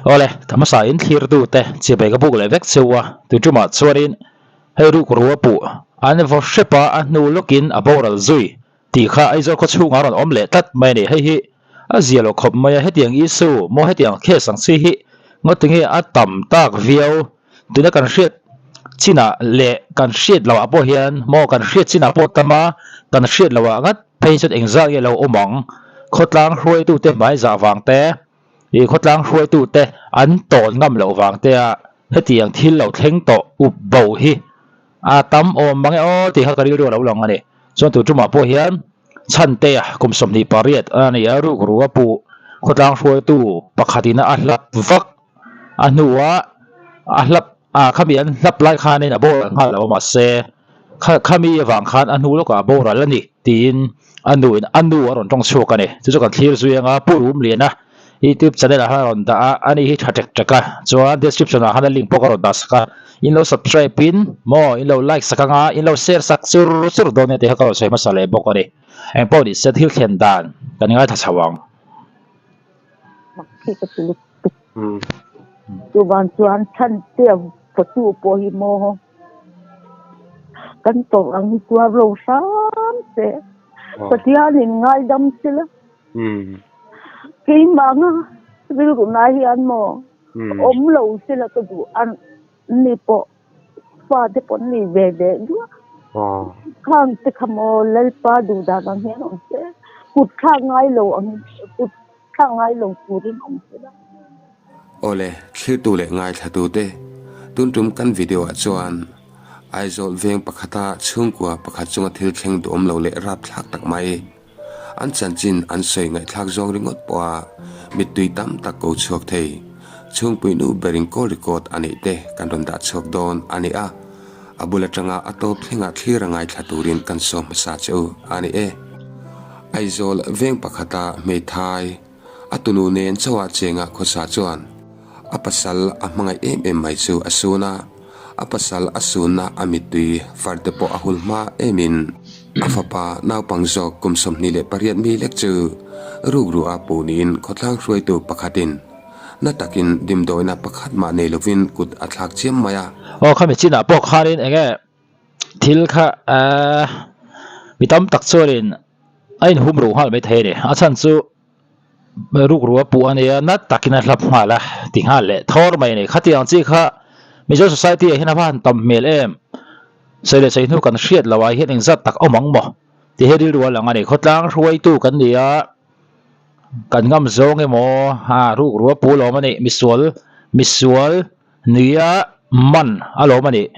Awle, ta hmasa in thlir tu te chibai ka buk leh vek cheu a, tuitumah chuanin hei ruk rua puh an vaw hrep a, a hnu lawkin a boral zui tih kha Aizawl khaw chhungah a rawn awm leh tlat mai a ni. Hei hi a zia lo khawp mai a, hetiang issue maw hetiang case ang chi hi ngawtinge a tam tak viau tuna kan hriat chinah leh kan hriat loh ah pawh hian maw kan hriat chinah pawh tam a, kan hriat loh ah ngat phei chuan engzat nge lo awm ang khawtlang hruaitute hmaizah vang te ih khawtlang hruaitute an tawn ngam loh vang te a hetiang thil lo thleng tawh up bo hi a tam awm mang e aw tih kha ka rilru a lo lang a ni. Chuan tu tumah pawh hian Chhante a kum 28 a ni a, rukru a puh khawtlang hruaitu pakhatin a hlap vak a hnuah a hlap a khami an hlap lai khanin a boral nghal lo a mahse kha khami avang khan a hnu lawkah a boral a ni tiin a nuin a nu a rawn tawng chhuak a ni. Chu chu kan thlir zui anga Pu Rumliana YouTube channel ah khan a rawn dah a, ani hi tha tek tek a, chuan description ah khan a link pawh ka rawn dah sak a, in lo subscribe in maw in lo like sak anga in lo share sak chur chur dawn nia tih kha ka rawn sawi hmasa leh bawk a ni. Eng pawh ni se thil thlen dan kan ngaithla chho ang. Mak khi ka ti lutuk. Chuvang chuan chhan te photo pawh hi maw kan tawrh ang hi tuar lo hram se Pathian in ngaidam sela. Keimah anga rilru nai hian maw awm lo sela ka duh a ni pawh fate pawh an nei ve ve duah. Khang te kha maw Lalpa duh dan ang hian awm se kut thlak ngai lo ang kut thlak ngai lo turin awm sela. Awle, thlirtu leh ngaithlatute, tun tum kan video ah chuan Aizawl veng pakhata chhungkua pakhat chunga thil thleng duhawm lo leh rapthlak tak mai. An chanchin an sawi ngaihthlak zawng ringawt pawha mittui tam tak ko chhuak thei. Chhungpui nu berin call record a neih te kan rawn dah chhuak dawn a ni a, a bul atanga a tawp thlengah thlir a ngaithla turin kan sawm hmasa che u a ni e. Aizawl veng pakhata hmeithai a tunu nen chauha chenga khawsa chuan a pasal a hmangaih em em mai chu a sun a, a pasal a sunna a mittui far te pawh a hul hma emin a fapa naupang zawk kum 28 mi lek chu rukru a puh niin khawtlang hruaitu pakhatin na takin dimdawina pakhat mah nei lovin kut a thlak chiam mai a. Aw khami chinah pawh khanin enge thil kha ehh mi tam tak chuanin a inhum ruh nghal mai thei a ni. A chhan chu rukru a puh a nia na takin a hlap nghal a ti nghal leh thawr mai a ni. Khatiang chi kha Mizo society ah hian a va han tam hmel em. Sawi leh sawi hnu kan hriat loh ah hian engzat tak awm ang maw tih hi rilru a lang a ni. Khawtlang hruaitu kan ni a, kan ngam zawng emaw a rukru a puh lawm a nih misual misual nia man a lawm a nih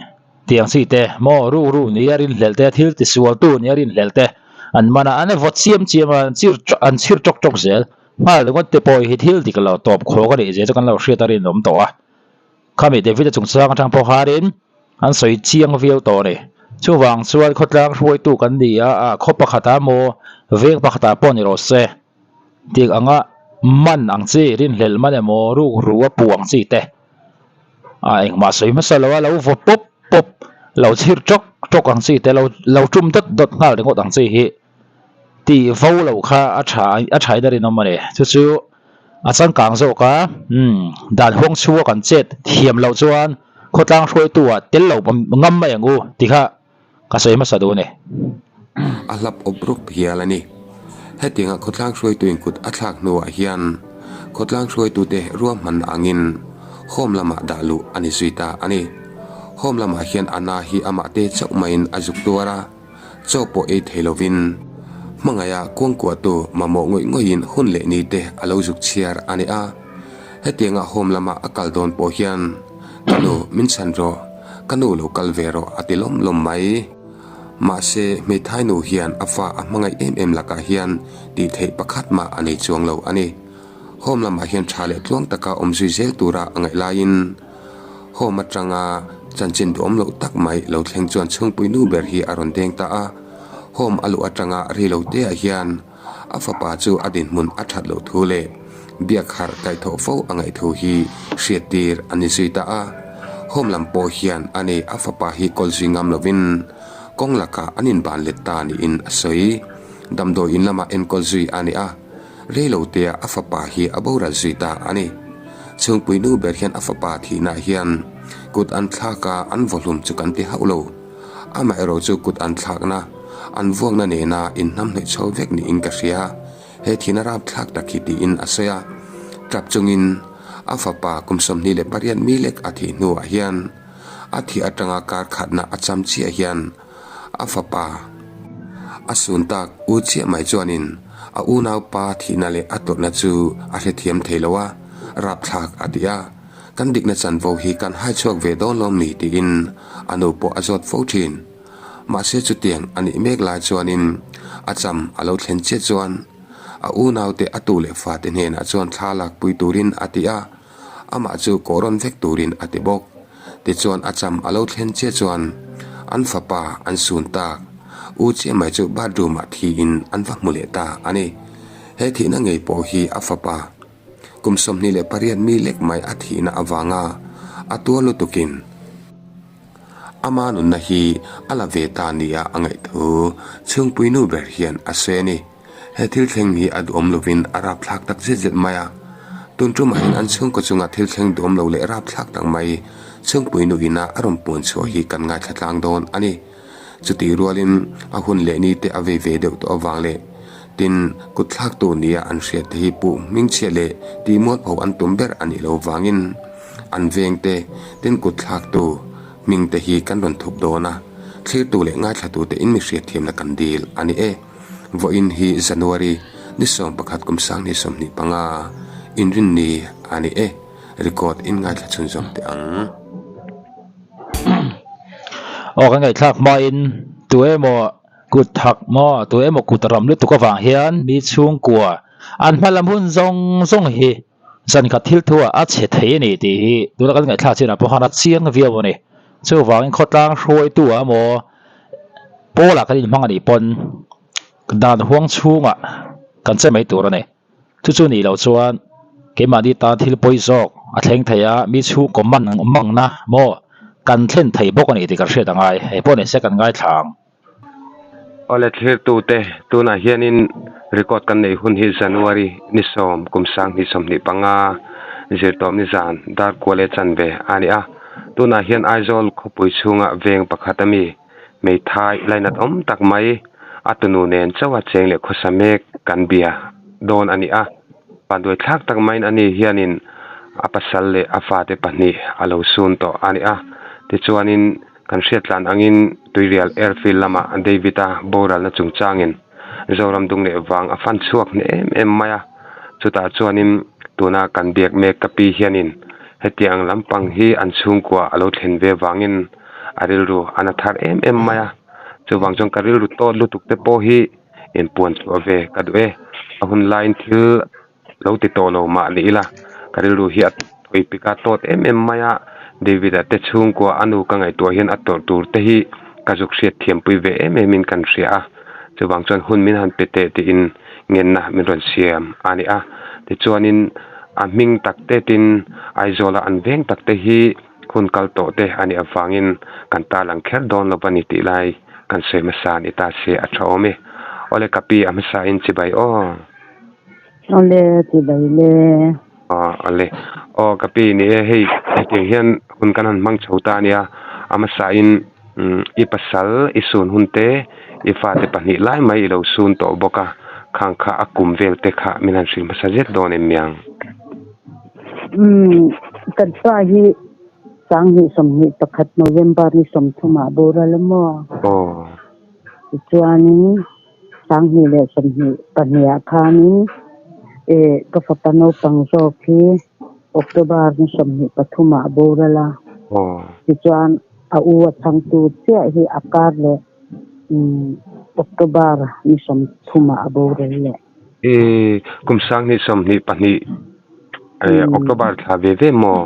tiang chi te maw rukru nia rinhlelh te thil tisualtu nia rinhlelh te an man a, an vawt chiam chiam a an chir an chhir tawk tawk zel. Nghal ringawt te pawh hi thil dik lo tawp khawk a nih zia chu kan lo hriat a rinawm tawh a. Khami David-a chungchang atang pawh khanin an sawi chiang viau tawh a ni. Chuvang chuan khawtlang hruaitu kan ni a, a khaw pakhatah maw veng pakhatah pawh ni rawh se tih anga man ang chi, rinhlelh man emaw rukru a puh ang chi te a engmah sawi hmasa lo a, lo vaw pawp pawp, lo chhir tawk tawk ang chi te, lo lo tum dawt dawt nghal ringawt ang chi hi tih vo lo kha a tha a tha in a rinawm a ni. Chu chu a changkang zawk a, umm dan huang chhunga kan chet thiam loh chuan khawtlang hruaitu ah tel lo ngam mai ang u tih kha ka sawi hmasa duh a ni. A hlap awp rup hial a ni. Hetianga khawtlang hruaitu in kut a thlak hnuah hian khawtlang hruaitute ruahman angin home lamah dah luh a ni zui ta a ni. Home lamah hian a na hi amah te chauh maiin a zuk tuar a. Chaw pawh ei thei lovin hmangaih a kuangkuahtu mamawh ngawih ngawihin hun leh ni te a lo zuk chhiar a ni a. Hetianga home lama a kal dawn pawh hian ka nu min chhan rawh, ka nu lo kal ve rawh a ti lawm lawm mai. Mahse hmeithai nu hian a fa a hmangaih em em lakah hian tih theih pakhat mah a nei chuang lo a ni. Home lamah hian tha leh tluang taka awm zui zel tura a ngaih laiin Home atanga chanchin duhawm loh tak mai lo thleng chuan chhungpui nu ber hi a rawn deng ta a. Home a luh atanga ri lo te ah hian a fapa chu a dinhmun a that loh thu leh biak harh kaihthawh fo a ngaih thu hi hriat tir a ni zui ta a. Home lam pawh hian a nei a fapa hi kawl zui ngam lovin kawng lakah an inban let ta niin a sawi. Damdawi in lamah enkawl zui a ni a, rei lo te ah a fapa hi a boral zui ta a ni. Chhungpui nu ber hian a fapa thihnaah hian kut an thlak a, an vawhlum chu kan ti hauh lo. Amaherawh chu kut an thlakna, an vuakna nena inhnamhnawih chho vek niin ka hria. He thihna rapthlak tak hi tiin a sawi a. Tap chungin a fapa kum 28 mi lek a thih hnuah hian a thih atanga kar khatna a cham chiah hian a fapa a sun tak u chiah mai chuanin a unaupa thihna leh a tawrhna chu a hrethiam thei lo a, rapthlak a ti a. Kan dikna chanvo hi kan hai chhuak ve dawn lawm ni tiin a nu pawh a zawt fo thin. Mahse chutiang a nih mek lai chuanin a cham a lo thlen chiah chuan a unaute a tu leh fate hnenah chuan thla lakpui turin a ti a, amah chu kawh rawn vek turin a ti bawk. Tichuan a cham a lo thlen chiah chuan an fapa an sun tak u chiah mai chu bathroom ah thiin an va hmu leh ta a ni. He thihna ngei pawh hi a fapa kum 28 mi lek mai a thihna avanga a tuar lutukin Ama nunna hi a la ve ta nia a ngaih thu chhungpui nu ber hian a sawi a ni. He thil thleng hi a duhawm lovin a rapthlak tak zet zet mai a. Tun tumah hian an chhungkaw chunga thil thleng duhawm lo leh rapthlak tak mai chhungpui nu ina a rawn puan chhuah hi kan ngaithla tlang dawn a ni. Chutih rualin a hun leh ni te a vei ve deuh tawh avang leh tin kut thlaktu nia an hriat te hi puh hmingchhia leh tihmualpho an tum ber a nih lo vangin An vengte tin kut thlaktu hmingte hi kan rawn thup dawn a, thlirtu leh ngaithlatute in mi hriatthiamna kan dil a ni e. Vawiin hi January ni 11 kum 2025 inrinni a ni e. Record in ngaithla chhunzawm teh ang. Aw kan ngaihthlak hmain tu emaw kut thak maw tu emaw kut ram lutuk avang hian mi chhungkua an hma lam hun zawng zawng hi Zan khat thil thu ah a chhe thei a ni tih hi tuna kan ngaihthlak chin ah pawh khan a chiang viau a ni. Chuvangin khawtlang hruaitu ah emaw pawl ah kan inhmang a nih pawn dan huang chhungah kan che mai tur a ni. Chu chu nih loh chuan keimahni tan thil pawi zawk a thleng thei a, mi chhungkaw man mangna maw kan thlen thei bawk a ni tih kan hriat a ngai. Hei pawh nise kan ngaithla ang. Awle thlirtute tunah hianin record kan neih hun hi January ni sawm kum 2025 zirtawp ni zan dar kual leh chanve a ni a. Tunah hian Aizawl khawpui chhunga veng pakhat ami hmeithai lainat awm tak mai a tunu nen chauha cheng leh khawsa mek kan bia dawn a ni a. Vanduai thlak tak maiin ani hianin a pasal leh a fate pahnih a lo sun tawh a ni a. Tichuanin. Kan hriat tlan angin Tuirial Airfield lama David-a boralna chungchangin Zoram dung leh vang a fan chhuak hneh em em mai a, chutah chuanin tuna kan biak mek ka pi hianin hetiang lampang hi an chhungkua a lo thlen ve vangin a rilru a na thar em em mai a, chuvang chuan ka rilru tawt lutuk te pawh hi inpuan chhuah ve ka duh e, a hun laiin thil Lo ti tawh lo mah ni ila, ka rilru hi a thawi pik a tawt em em mai a, David-a te chhungkua a nu ka ngaihtuah hian a tawrh tur te hi ka zuk hriat thiampui ve em em in kan hria a, chuvang chuan hun min han pe teh tiin ngenna min rawn siam a ni a, tichuanin a hming tak te tin Aizawla an veng tak te hi hun kal tawh te a nih avangin kan tarlang kher dawn lo va ni tih lai kan sawi hmasa a ni ta se a tha awm e. Awle ka pi a hmasa in chibai aw. Awle chibai le. Aw awle. Aw ka pi ni e hei hetiang hian hun kan han hmang chho ta a nia. A hmasa in i pasal i sun hun te i fate pahnih lai mai i lo sun tawh bawk a, khang kha a kum vel te kha min han hrilh hmasa zet dawn em niang? Umm kan pa hi 2021 November ni 30 ah boral a maw? Aw. Tichuanin. 2022 ah khanin eh ka fapa naupang zawk hi October ni 23 ah a boral a. Tichuan a u a chhangtu chiah hi a kar leh October ni 30 ah a boral leh. Eh kum 2022 eh October thla ve ve maw?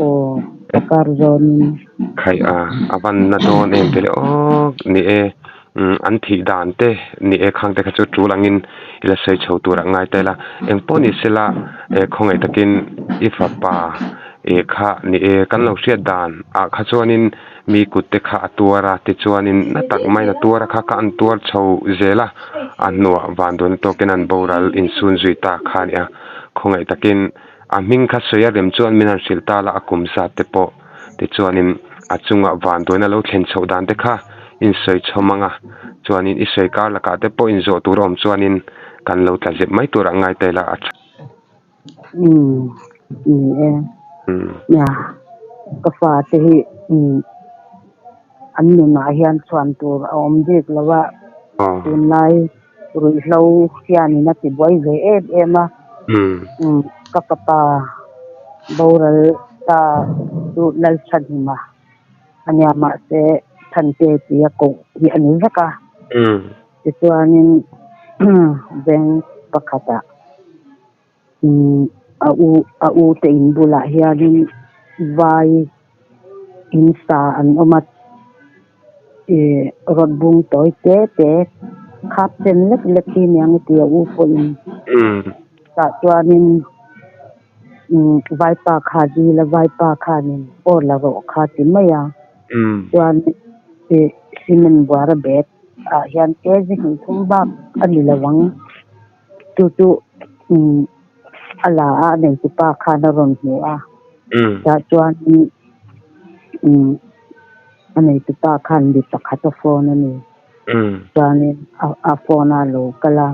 Aw a kar zawnin. Khaih a a van na dawn em te leh awk ni e. Umm an thih dan te ni e khang te kha chu tul angin i la sawi chho tur ah ngai ta ila eng pawh ni sela eh khawngaih takin i fapa eh kha ni e kan lo hriat dan ah kha chuanin mi kut te kha a tuar a tichuanin na tak maiin a tuar a kha kha an tuar chho zel a a hnuah vanduaina tawkin an boral insun zui ta kha a ni a khawngaih takin. A hming kha sawi a rem chuan min han hrilh ta la a kum zat te pawh tichuanin a chungah vanduaina lo thlen chhoh dan te kha in sawi chhawm ang a, chuanin i sawi kar lakah te pawh inzawh tur a awm chuanin kan lo tla zep mai turah ngai ta ila a tha. Umm ni e. Nia ka fate hi umm an nunah hian chhuan tur a awm bik lo a, tunlai ruihhlo hianin a ti buai ve em em a, umm ka fapa boral ta chu Lalchhanhima a nia mahse Thante tia koh hi a ni vek a, tichuanin veng pakhatah. Umm a u a u te in bulah hianin vai in sa an awm a ih rawt bung tawi te te khap chen lek lek hi aniang a ti a u pawhin tah chuanin umm vaipa kha dil a vaipa khanin aw la rawh kha ti mai a chuan ih cement buara bag ah hian kg hnih thum bak a ni lo ang. Chu chu umm a la a, a nei tupa khan a rawn hmu a. Tah chuan umm a nei tupa khan mi pakhat a phone a ni. Chuanin a phone a lo kal a,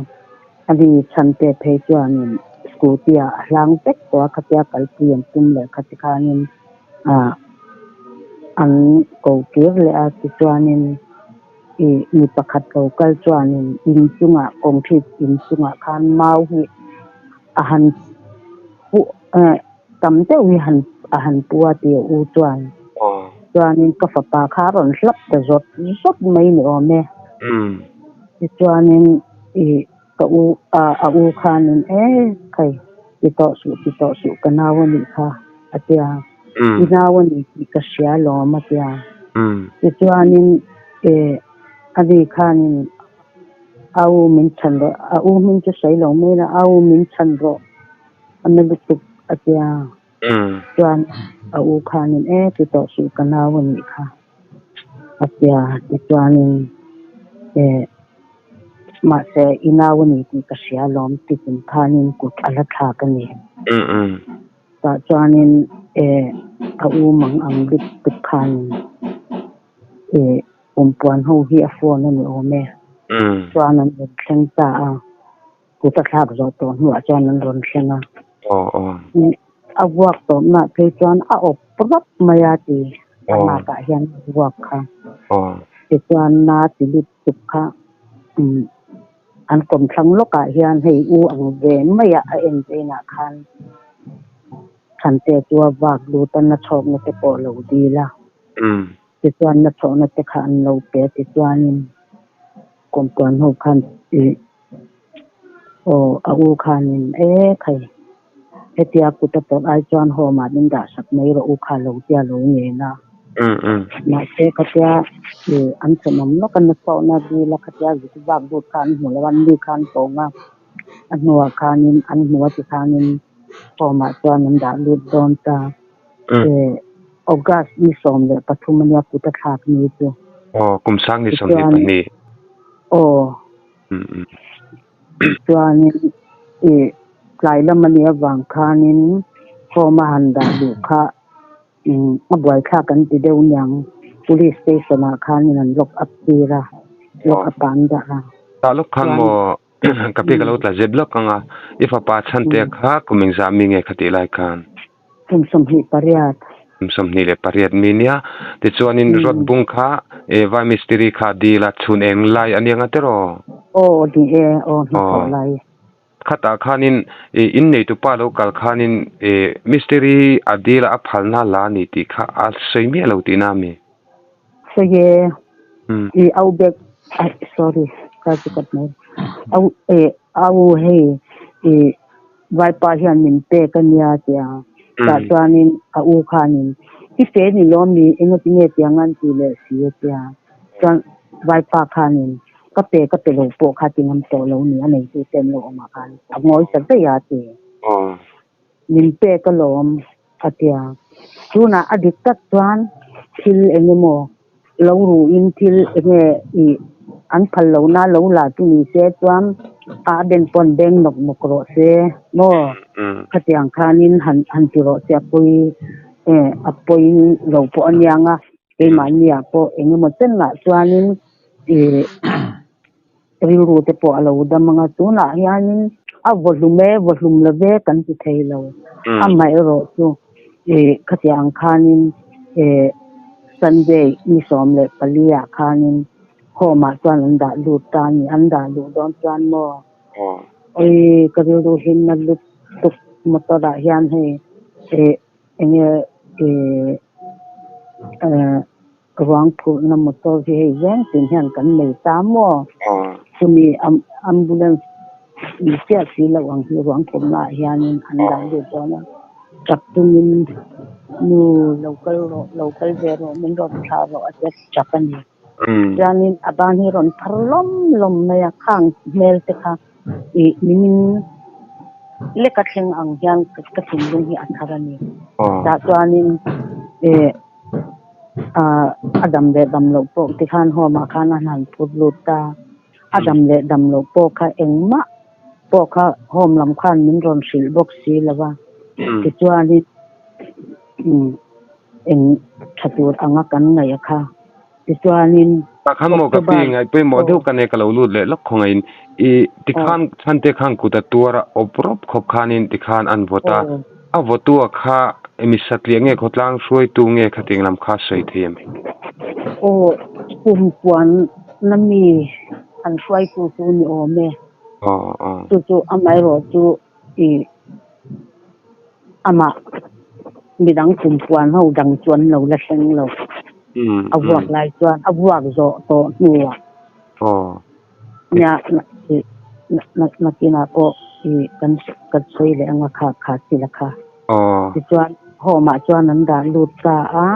a ni chhan te phei chuanin scooty ah a hlang vek tawh a, khatia kalpui an tum leh kha tikhanin ah an ko kir leh a, tichuanin. Ih mi pakhat lo kal chuanin in chungah concrete in chungah khan mau hi a han pu eh tam deuh hi han a han pu a tih a u chuan chuanin ka fapa kha a rawn hlap ta zawt zawt mai ni awm e tichuanin ih ka u ah a u khanin e khai ti tawh suh ti tawh suh ka nau a nih kha a tia. I nau a ni tih ka hria lawm a tia. Tichuanin eh a ni khanin a u min chhan rawh, a u hming chu sawi lo mai la, a u min chhan rawh a na lutuk a tia. Chuan a u khanin e ti tawh suh ka nau a nih kha a tia. Tichuanin eh mahse i nau a ni tih ka hria lawm ti chung khanin kut a la thlak a ni. Tah chuanin eh a u mang ang bik tuk khanin eh pumpuan ho hi a phone a ni awm e. Chuan an rawn thleng ta a, kut a thlak zawh tawh hnuah chuan an rawn thleng a. A vuak tawpnaah phei chuan a awp rawp mai a ti, a nakah hian a vuak kha. Tichuan na ti lut tuk kha umm. An kawmthlang lawkah hian hei u ang ve maia a en vengah khan Thante chu a vak lut a, nachhawkna te pawh a lo dil a. Tichuan nachhawkna te kha an lo pe a, tichuanin kawmpuan ho khan ih aw a u khanin e khai hetia kut a tawrh ai chuan home ah min dah sak mai rawh u kha lo tia lo ngen a. Mahse khatia ih an thenawm lawk a nachhawkna dil a khatia zuk vak lut kha an hmu lo a, an mi kha an tawng a, a hnuah khanin an hmu a tikhanin home ah chuan an dah lut dawn ta. Ih August ni 13 ania kut a thlak ni chu. Aw kum sang ni 22. Aw. Chuanin ih tlai lam a nih avang khanin home a han dah duh kha a buaithlak an ti deuh niang police station ah khanin an lock up tir a, lock up ah an dah a. Tah lawk khan maw ka pi ka lo tla zep lawk ang a, i fapa chhante kha kum engzah mi nge kha tih lai khan? Kum 28. Kum 28 mi nia. Tichuanin rod bung kha vai mistiri kha dil a chhun eng lai a nia nga tiraw? Aw ni e, aw hnathawh lai. Khatah khanin in neitupa lo kal khanin mistiri a dil a a phalna la ni tih kha a sawi miah lo tihna a mi? Sawi e, i au bek, sorry, ka chu ka hmu. Au e au hei i Vaipa hian min pek a nia tia tah chuanin a u khanin i fe ni lawm mi engati nge tiang an ti leh si a tia chuan Vaipa khanin ka pe ka pe lo pawh kha ti ngam tawh lo ni a neitu te an lo awm ah khan a ngawi ta daih a ti min pek alawm a tia tunah a dik tak chuan thil eng emaw Lo ruhin thil enge ih an phal lohna lo la chu ni se chuan a ben pawn beng nawk nawk rawh se maw? Khatiang khanin han han ti rawh se a pawi a pawi lo pawh a niang a, keimahniah pawh eng emaw chenah chuanin ih rilru te pawh a lo dam ang a, tunah hianin a vaw hlum e, vaw hlum lo ve kan ti thei lo. Amaherawh chu ih khatiang khanin ih Sunday ni 14 ah khanin home ah chuan an dah lut ta a ni, an dah luh dawn chuan maw Oi ka rilru hi na lut tuk motor ah hian hei eh enge eh eh ruang phurhna motor hi hei veng tin hian kan nei ta maw chumi ambulance ni chiah si loh ang hi ruang phurhna ah hianin an dah lut dawn a tap chungin nu lo kal rawh lo kal ve rawh min rawn thlah rawh a ti tap a ni. Chuanin a ban hi rawn phar lawm lawm mai a, khang hmel te kha ih nimin leka thleng ang hian ka thinlung hi a thar a ni. Tah chuanin ih ah a dam leh dam loh pawh tikhan home ah khan an han phut lut ta, a dam leh dam loh pawh kha engmah pawh kha home lam khan min rawn hrilh bawk si lo va, tichuanin umm. Eng tha tur anga kan ngaih a kha. Tichuanin Tah khan maw ka pi ngaih pawimawh deuh ka nei ka lo lut leh lawk khawngaihin i tikhan chhante khan kut a tuar a awp rawp khawp khanin tikhan an vawt a, a vawtu a kha mi satliah nge khawtlang hruaitu nge khatiang lam kha sawi thei em? Aw kum puan na mi an hruaitu chu ni awm e. Chu chu amaherawh chu I amah midang kumpuan ho dang chu an lo la thleng lo. A vuak lai chuan a vuak zawh tawh hnuah nia nakinah pawh i kan kan sawi leh anga kha kha thil a kha. Tichuan home ah chuan an dah lut ta a,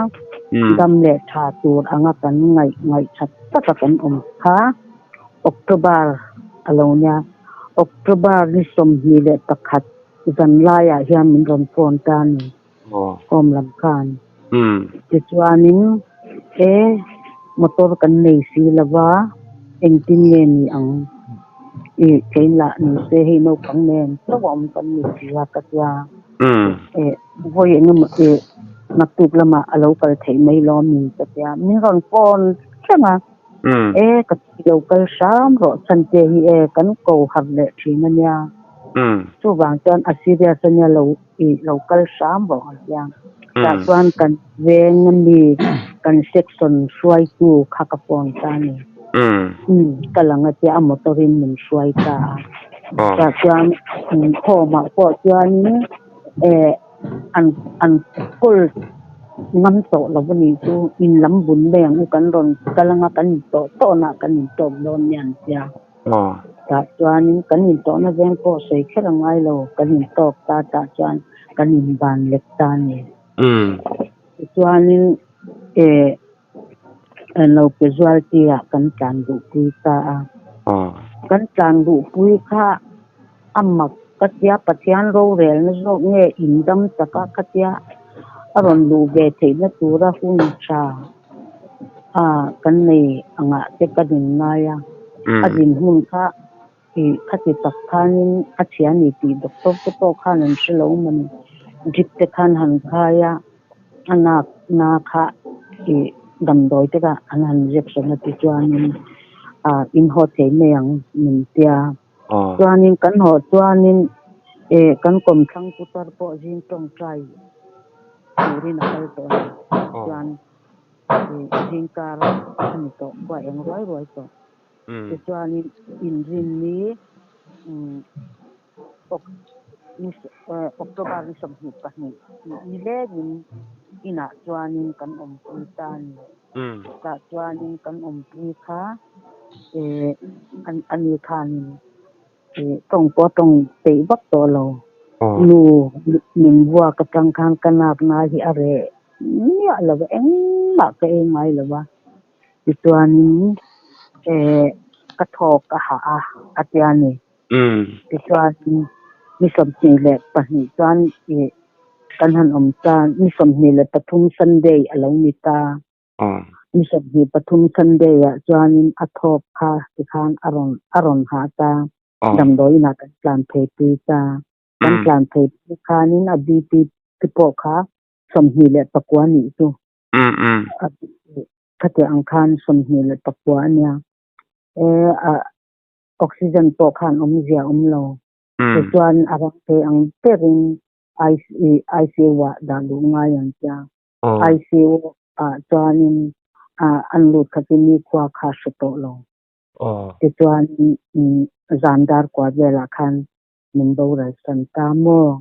dam leh tha tur anga kan ngaih ngaih that taka kan awm kha October a lo nia. October ni 21 zan laiah hian min rawn phone ta a ni, home lam khan. Tichuanin e motor kan nei si lo va, engtin nge ni ang? I train lah ni se hei naupang nen chauh a awm kan ni si a ka tia. E vawi engemaw i naktuk lamah a lo kal theih mai lawm ni ka tia. Min rawn phone thleng a. E ka lo kal hram rawh chante hi e kan ko harh leh thin a nia. Chuvang chuan a serious a nia lo i lo kal hram rawh a tia. Tah chuan kan veng a mi kan section hruaitu kha ka phone ta a ni. Ka lang a tia a motor in min hruai ta a. Tah chuan home ah pawh chuanin e an an kawl ngam tawh lo a nih chu in lam bun mai ang u kan rawn kal anga kan in tawh tawhna kan in tawk dawn nia an tia. Tah chuanin kan in tawhna veng pawh sawi kher a ngai lo kan in tawk ta tah chuan kan in ban lek ta a ni. Tichuanin eh lo pe zual tirah kan tlan duhpui ta a. Kan tlan duhpui kha a mak ka tia Pathian rorelna zawk nge in dam taka khatia a rawn luh ve theihna tura hun tha a kan nei angah te ka din ngai a. A din hun kha ih khati tak khanin a chhia a ni tih doctor te pawh khan an hre lo mawni drip te khan han khai a. A nak na kha ih damdawi te kha an han injection a ti chuanin ah in haw thei mai ang min tia. Chuanin kan haw chuanin eh kan kawmthlang putar pawh zing tawngtai turin a kal tawh a ni. Chuan ih zingkar a ni tawh khua eng ruai ruai tawh. Tichuanin inrinni umm. October ni 22 ni lengin inah chuanin kan awmpui ta a ni. Tah chuanin kan awmpui kha eh a ni khanin eh tawng pawh a tawng peih vak tawh lo. Nu min vuak atang khan ka nakna hi a reh miah lo va, engmah ka ei ngai lo va. Tichuanin eh ka thawk a hah a, a tia a ni. Tichuan ni 22 chuan ih kan han awm ta, ni 23 Sunday a lo ni ta. Ni 23 Sunday ah chuanin a thawk kha tikhan a rawn a rawn hah ta, damdawiin ah kan tlan phei pui ta. Kan tlan phei khanin a BP te pawh kha 29 nih chu. Khatiang ang khan 29 a nia. E a oxygen pawh khan awmzia awm lo. Tichuan a rang thei ang berin ICU ah dah luh ngai ang tia. ICU ah chuanin an lut kha chu nikhua kha a hre tawh lo. Tichuan zan dar kua velah khan min boral san ta maw?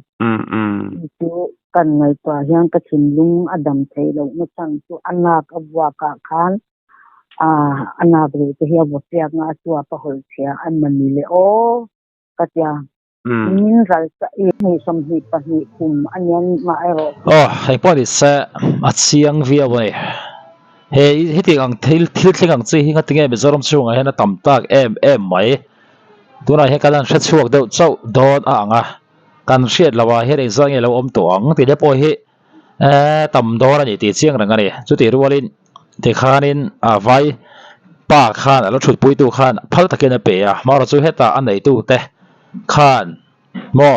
Chu chu kan ngaihtuah hian ka thinlung a dam theih loh na chhan chu a nak a vuak ah khan a nak rih te hi a vaw fiak nga a chuap a hawlh chhia a mani le aw ka tia. Min ral i 22 kum a nian mah erawh chu. Aw, hei pawh ni se a chiang viau a ni. He hetiang ang thil thil thleng ang chi hi ngatinge Mizoram chhungah hian a tam tak em em mai. Tunah hian kan han hre chhuak deuh chauh dawn a ang a, kan hriat loh ah hian engzah nge lo awm tawh ang tih te pawh hi eh tam dawn a ni tih chiang reng a ni. Chutih rualin tikhanin a vai pa khan a lo thutpuitu khan phal takin a pe a, amaherawhchu hetah a neitute khan maw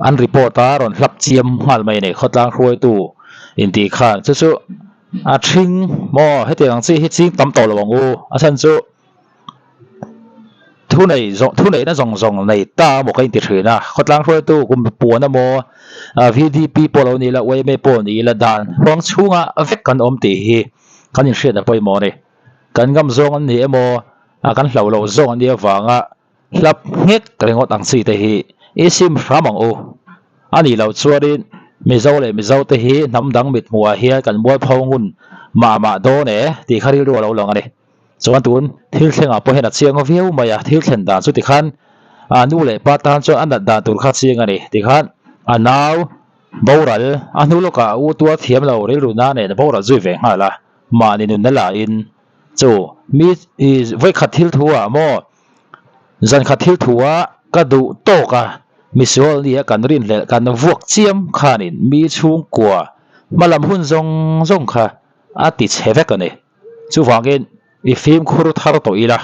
an report a rawn hlap chiam nghal mai a ni khawtlang hruaitu intih khan chu chu a ṭhing maw hetiang ang chi hi ching tam tawh lo ang u a chhan chu. Thu nei zawng thu neihna zawng zawng nei ta emaw ka inti thin a, khawtlang hruaitu kum puan emaw VDP pawh lo ni ila yma pawh ni ila dan huang chhunga vek kan awm tih hi kan inhriat a pawimawh a ni. Kan ngam zawng an ni emaw kan hlauh loh zawng an nih avanga hlap nghet ringawt ang chi te hi i sim hram ang u. A nih loh chuanin Mizo leh Mizo te hi hnam dang mithmuhah hian kan mualpho ngun mah mah dawn e tih kha rilru a lo lang a ni. Chuan tun thil thlengah pawh hian a chiang viau mai a, thil thlen dan chu tikhan a nu leh pa tan chuan a nat dan tur kha a chiang a ni. Tikhan a nau boral a hnu lawkah a u tuar thiam lo rilru na nen a boral zui ve nghal a, mahni nunna lahin chu mi vawikhat thil thu ah maw zan khat thil thu ah ka duh tawk a, misual nia kan rinhlelh kan vuak chiam khanin mi chhungkua hmalam hun zawng zawng kha a ti chhe vek a ni. Chuvangin i fimkhur thar tawh ila,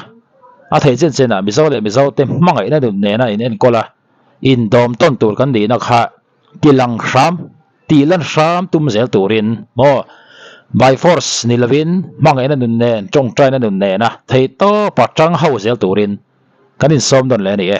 a theih chen chenah Mizo leh Mizote hmangaihna nun nena in enkawl a, indawm tawn tur kan nihna kha ti lang hram, tih lan hram tum zel turin maw by force ni lovin hmangaihna nun nen, tawngtaina nun nena theihtawpa tang ho zel turin kan insawm dawn leh a ni e.